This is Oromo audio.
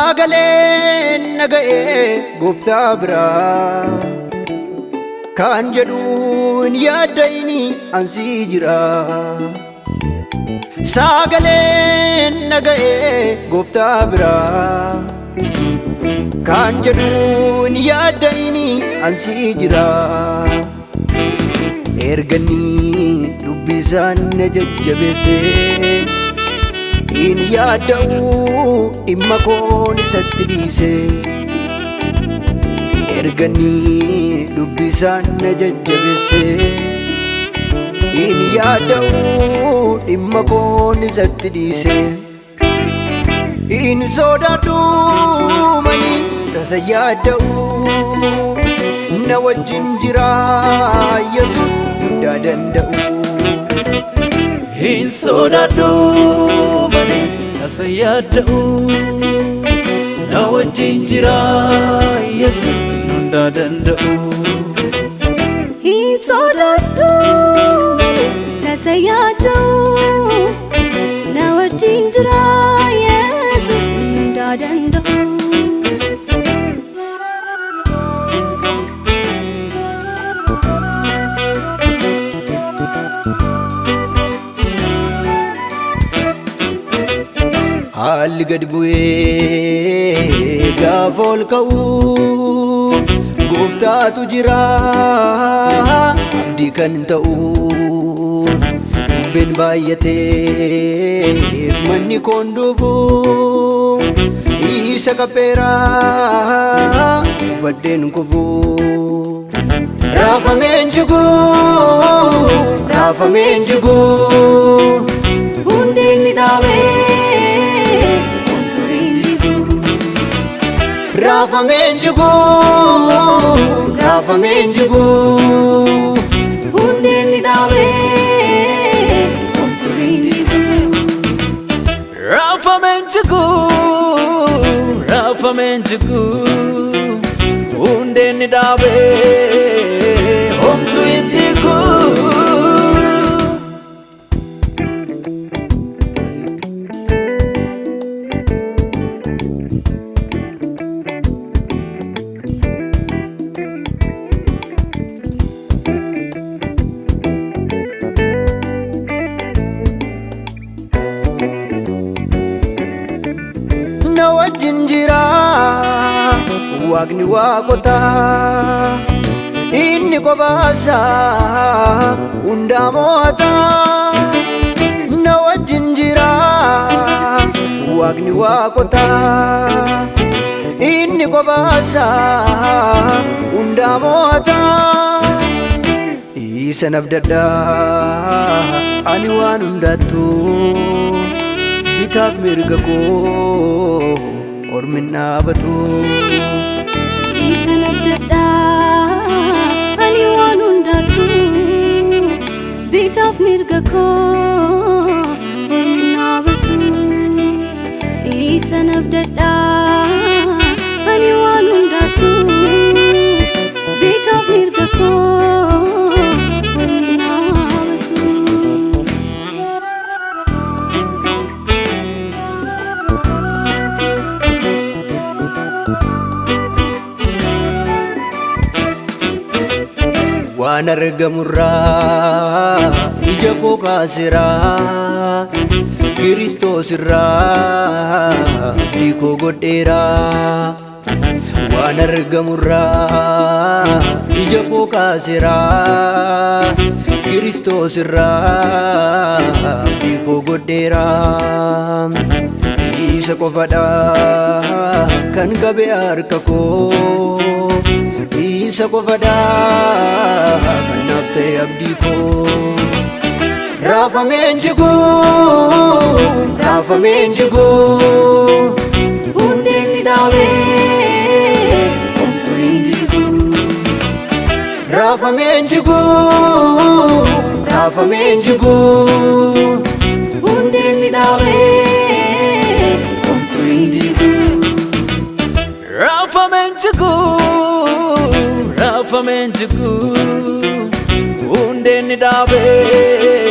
Sagaleen naga'ee gooftaa biraa kan jedhuun yaaddayni ansii jira. Sagaleen naga'ee gooftaa biraa kan jedhuun yaaddayni ansii jira. Erganii dubbisaan na jajjabeessee in yaadda'u dhimma koon isatti dhiise. Erganii dubbisaan na jajjabeesse in yaadda'u dhimma koon isatti dhiise. In sodaadhu mani tasa yaadda'u na wajjin jira Yesuus hundaa danda'u. Hin sodaadhu malee tasa yaadda'u na wajjin jira Yesuus hundaa danda'u. Hin sodaadhu malee tasa yaadda'u na wajjin jira Yesuus hundaa danda'u. Haalli gad bu'ee gaafa ol ka'u gooftaatu jira abdii kan ta'u. Bubbeen baay'ateef manni koon dhufu isa qapheeraa uffadheen kufu. Raafameen jigu, raafameen jigu. Hundeen ni dhaabee homtuu hin diigu. Raafameen jigu, raafameen jigu. Hundeen ni dhaabee homtuu hin diigu. Raafameen jigu, raafameen jigu, hundeen ni dhaabee homtuu hin diigu. Na wajjin jira Waaqni waaqotaa inni qophaasa hundaa mo'ataa. Na wajjin jira Waaqni waaqotaa inni qophaasa hundaa mo'ataa. Isa nabdadhaa ani waan hundaattu bitaaf mirga koo ormi hin dhaabatu. Isa nabdadhaa ani waan hundaattu bitaaf mirga koo ormi hin dhaabatu. Isa nabdadhaa ani waan hundaattu bitaaf mirga koo ormi hin dhaabatu. Waan argamurraa ija koo kaaseraa Kiristoos irraa abdii koo godheeraa. Waan argamurraa ija koo kaaseraa Kiristoos irraa abdii koo godheeraa. Isa qofadha kan qabe harka koo. Isa qofadha kan naaf ta'e abdii koo. Raafameen jigu, raafameen jigu. Hundeen ni dhaabee homtuu hin diigu. Raafameen jigu, raafameen jigu. Hundeen ni dhaabee homtuu hin diigu. Raafameen jigu, raafameen jigu, hundeen ni dhaabee